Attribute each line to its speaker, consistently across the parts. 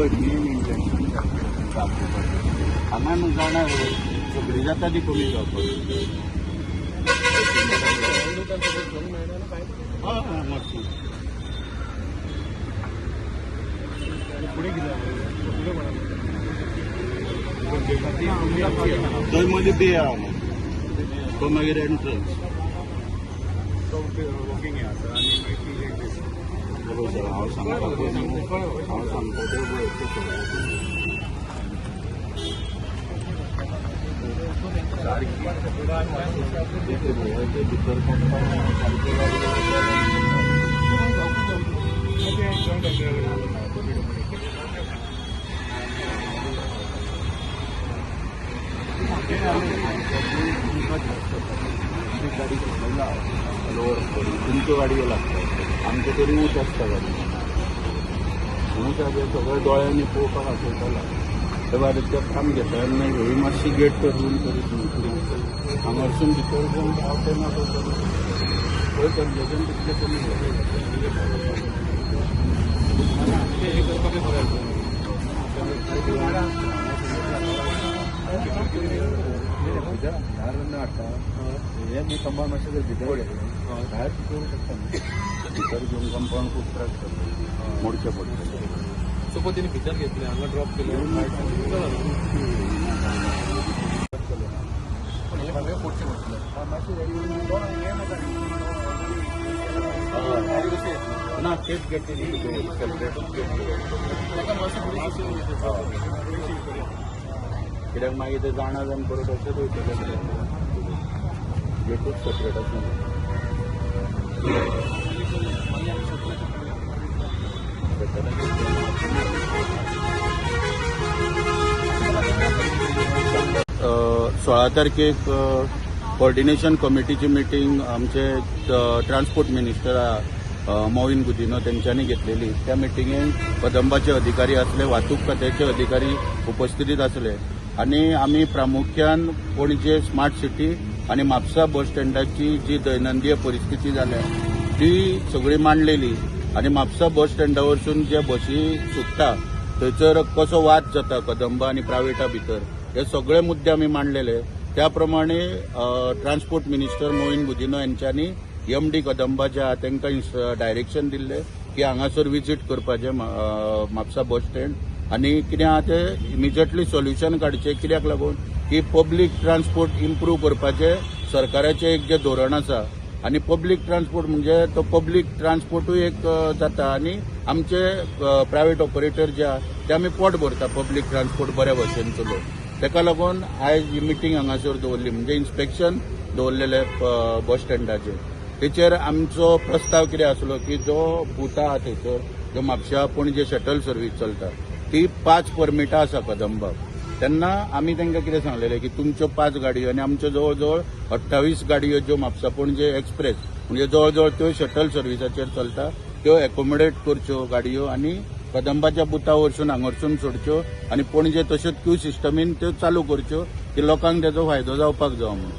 Speaker 1: पळय main intention दाखोवपाचें हांगा न्हू जाणा सगळी जाता ती कमी जावपाक. हय हय मातशी.
Speaker 2: फुडें कितें फुडें कोणाक
Speaker 1: थंय मदीं बे आहा तो मागीर एंट्रन्स.
Speaker 2: तो वॉकिंग हें आसा आनी मागीर ती एक्झीट.
Speaker 1: बरोबर सर, हांव सांगता पळय न्हू, हांव सांगता तें पळय तें सगळें. सारकी ते भितर कंपाउंड सारकें.
Speaker 2: जॉयंट
Speaker 1: गाडी सकयल लोवर तुमच्यो गाडयो लागतात, आमचे तरी ऊंच आसता गाडी म्हणून ते सगळे दोळ्यांनी पळोवपाक आसयताला. ते भायर ते काम घेता तेन्ना ही मातशी गेट तर रूम करीत न्हू, हांगारसून भितर घेवन आवट ना पळय, कंजेशन तितलें कमी जाता.
Speaker 2: हे करपाक बरें.
Speaker 1: भायर जेन्ना हाडटा हे न्ही कंपाउंड मातशें जर भितर घेतलें भायर करूं शकता न्ही. भितर घेवन कंपाउंड खूब त्रास जाता, मोडचें पडटलें.
Speaker 2: सपोज तेणी भितर घेतलें, हांगा ड्रॉप केलें, पण हे सगळें फोडचें पडटलें.
Speaker 1: ना, तेच गेटी सेपरेटूच गेट.
Speaker 2: ताका मातशें फुडें शिफ्ट.
Speaker 1: कित्याक मागीर ते जाणा जावन परत अशेंच वयतले, गेटूच सेपरेट आसा.
Speaker 2: मागीर आमी शटलाचेर.
Speaker 1: 16 तारखेक कोऑर्डिनेशन कमिटीची मिटींग आमचे ट्रान्सपोर्ट मिनिस्टर मॉविन गुदिनो तेंच्यांनी घेतलेली. त्या मिटिंगेक कदंबाचे अधिकारी आसले, वाहतूक खात्याचे अधिकारी उपस्थितीत आसले आनी आमी प्रामुख्यान पणजे स्मार्ट सिटी आनी म्हापसा बस स्टँडाची जी दैनंदीय परिस्थिती जाल्या ती सगळी मांडलेली आनी म्हापसा बस स्टँडा वरसून जे बशी सुट्टा थंयसर कसो वाद जाता कदंबा आनी प्रायवेटा भितर, हे सगळे मुद्दे आमी मांडलेले. त्या प्रमाणे ट्रान्सपोर्ट मिनिस्टर मोहीन गुदिनो यांच्यांनी एमडी कदंबा जे आहा तांकां डायरेक्शन दिल्ले की हांगासर विजीट करपाचें म्हापसा बस स्टँड आनी कितें आहा तें इमिजिएटली सोल्युशन काडचें, कित्याक लागून की पब्लीक ट्रान्सपोर्ट इम्प्रूव करपाचें सरकाराचें एक जें धोरण आसा आनी पब्लीक ट्रान्सपोर्ट म्हणजे तो पब्लीक ट्रान्सपोर्टूय एक जाता आनी आमचे प्रायवेट ऑपरेटर जे आहा ते आमी पोट भरता पब्लीक ट्रान्सपोर्ट बऱ्या भशेन चलोवन. ताका लागून आयज ही मिटींग हांगासर दवरली, म्हणजे इन्स्पेक्शन दवरलेलें बस स्टँडाचेर. तेचेर आमचो प्रस्ताव कितें आसलो की जो बूथ आहा थंयसर, जो म्हापशा पणजे शटल सर्वीस चलता ती 5 परमिटां आसा कदंबाक, तेन्ना आमी तांकां कितें सांगलेलें की तुमच्यो 5 गाडयो आनी आमच्यो जवळ जवळ 28 गाडयो ज्यो म्हापसा पणजे एक्सप्रेस म्हणजे जवळ जवळ त्यो शटल सर्विसाचेर चलता त्यो एकोमोडेट करच्यो गाडयो आनी कदंबाच्या बुथा वरसून हांगारसून सोडच्यो आनी पणजे तश्योच क्यू सिस्टमीन त्यो चालू करच्यो की लोकांक तेजो फायदो जावपाक जाय म्हणून.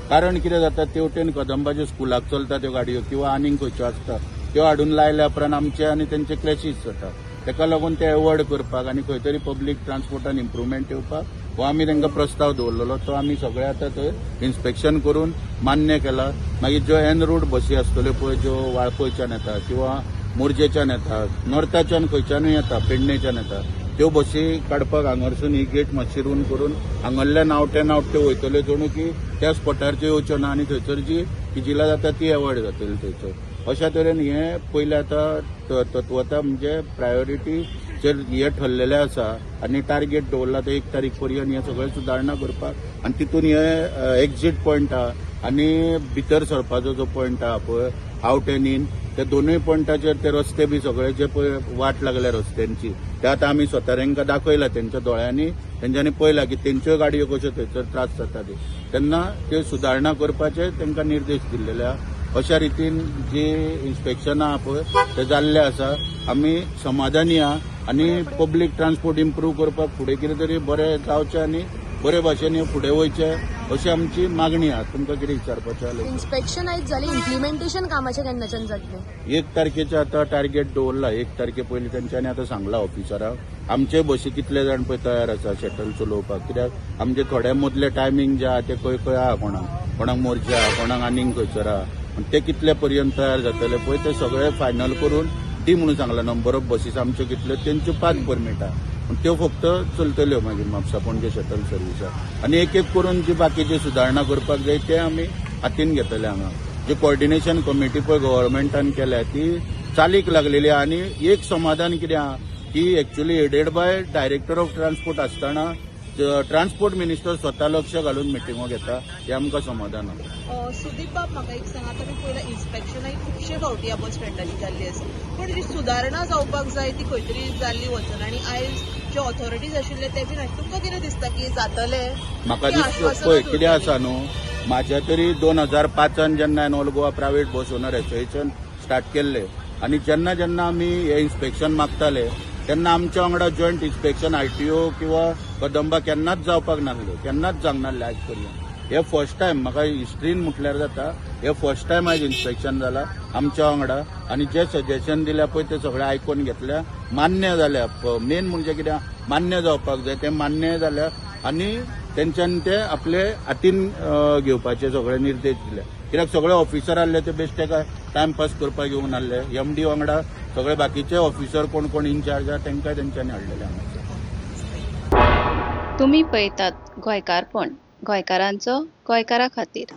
Speaker 1: कारण कितें जाता, तेवटेन कदंबाच्या स्कुलाक चलता त्यो गाडयो किंवा आनीक खंयच्यो आसता त्यो हाडून लायल्या उपरांत आमचे आनी तेंचे क्लॅशीस जाता. ताका लागून ते एवॉयड करपाक आनी खंय तरी पब्लीक ट्रान्सपोर्टान इम्प्रुवमेंट येवपाक हो आमी तांकां प्रस्ताव दवरलेलो. तो आमी सगळे आतां थंय इन्स्पेक्शन करून मान्य केला. मागीर ज्यो एन रूट बसी आसतल्यो पळय, ज्यो वाळपयच्यान येता किंवा मोरजेच्यान येता, नॉर्थाच्यान खंयच्यानूय येता, पेडणेच्यान येता, त्यो बसी काडपाक हांगारसून ही गेट मातशी रून करून हांगल्ल्यान आवट एंड आवट त्यो वयतल्यो, जणू की त्या स्पॉटार त्यो येवच्यो ना आनी थंयसर जी किजिलां जाता ती एवॉयड जातली थंयसर. अशा तरेन हे पयलें आतां तत्वता म्हणजे प्रायोरिटीचेर हे ठरलेलें आसा आनी टार्गेट दवरला ते 1 तारीख पर्यंत हे सगळें सुदारणा करपाक आनी तितून हे एक्झीट पॉयंट आहा आनी भितर सरपाचो जो पॉयंट आहा पळय आवट एंड इन, ते दोनूय पॉयंटाचेर ते रस्ते बी सगळे जे पळय वाट लागल्या रस्त्यांची ते आतां आमी स्वता तांकां दाखयला, तेंच्या दोळ्यांनी तेंच्यांनी पळयला की तेंच्यो गाडयो कश्यो थंयसर त्रास जाता ते, तेन्ना त्यो सुदारणा करपाचे तांकां निर्देश दिल्लेले आहा. अशा रितीन जी इन्स्पेक्शनां आहा पळय ते जाल्ले आसा, आमी समाधानी आहा आनी पब्लीक ट्रान्सपोर्ट इम्प्रूव करपाक फुडें कितें तरी बरें जावचें आनी बरे भाशेन हे फुडें वयचें. अशी आमची मागणी आहा. तुमकां कितें विचारपाचें जाल्यार
Speaker 3: इन्स्पेक्शन आयज जालें, इम्प्लिमेंटेशन कामाचें केन्नाच्यान जातलें?
Speaker 1: 1 तारखेचे आतां टार्गेट दवरला. 1 तारखे पयलीं तेंच्यांनी आतां सांगला ऑफिसराक, आमचे बशी कितले जाण पळय तयार आसा शटल चलोवपाक, कित्याक आमचे थोड्या मदले टायमींग जे आहा ते खंय खंय आहा, कोणाक कोणाक मोर्चे आहा, कोणाक आनीक खंयसर आहा, आनी ते कितले पर्यंत तयार जातले पळय ते सगळे फायनल करून दी म्हणून सांगला. नंबर ऑफ बसीस आमच्यो कितल्यो, तेंच्यो 5 परमीट आहा, पूण त्यो फक्त चलतल्यो मागीर म्हापसा पणजे शटल सर्विसाक. आनी एक एक करून जी बाकीची सुदारणा करपाक जाय ते आमी हातीन घेतले. हांगा जी कॉर्डिनेशन कमिटी पळय गव्हर्मेंटान केल्या ती चालीक लागलेली आहा. आनी एक समाधान कितें आहा की actually headed by director of transport आसतना ट्रान्सपोर्ट मिनिस्टर स्वता लक्ष घालून मिटिंगो घेता, हें आमकां समाधान आहा.
Speaker 4: सुदीप बाब, म्हाका एक सांगा, आतां आमी पळयला इन्स्पेक्शनाय खुबशे फावटी ह्या बस स्टँडाची जाल्ली आसा, पूण जी सुदारणा जावपाक जाय ती खंय तरी जाल्ली वचना आनी आयज जे ऑथॉरिटीज आशिल्ले ते बी नाशिल्ले. तुमकां कितें दिसता की जातलें?
Speaker 1: म्हाका
Speaker 4: की
Speaker 1: दिसता
Speaker 4: आश्वासनाच
Speaker 1: पळय कितें
Speaker 4: उरतलीं?
Speaker 1: आसा न्हू, म्हाज्या तरी 2005 जेन्ना हांवें all Goa private bus owner association start केल्लें आनी जेन्ना जेन्ना आमी हें इन्स्पेक्शन मागताले तेन्ना आमच्या वांगडा जॉयंट इन्स्पेक्शन आरटीओ किंवा कदंबा केन्नाच जावपाक नासलें, केन्नाच जावंक नासलें आयज पर्यंत. हे फर्स्ट टायम म्हाका हिस्ट्रीन म्हटल्यार जाता, हे फर्स्ट टायम आयज इन्स्पेक्शन जाला आमच्या वांगडा आनी जे सजेशन दिल्या पळय ते सगळे आयकून घेतल्या, मान्य जाल्या. मेन म्हणजे कितें, मान्य जावपाक जाय, ते मान्य जाल्या आनी तेंच्यानी ते आपले हातीन घेवपाचे सगळे निर्देश दिले. कित्याक सगळे ऑफिसर आहले ते बेश्टे काय टायमपास करपाक येवंक नासले. एमडी वांगडा सगळे बाकीचे ऑफिसर कोण कोण इन्चार्ज आहा तेंकां तेंच्यांनी हाडलेले हांगासर.
Speaker 5: तुमी पळयतात गोंयकारपण, गोंयकारांचो गोंयकारा खातीर.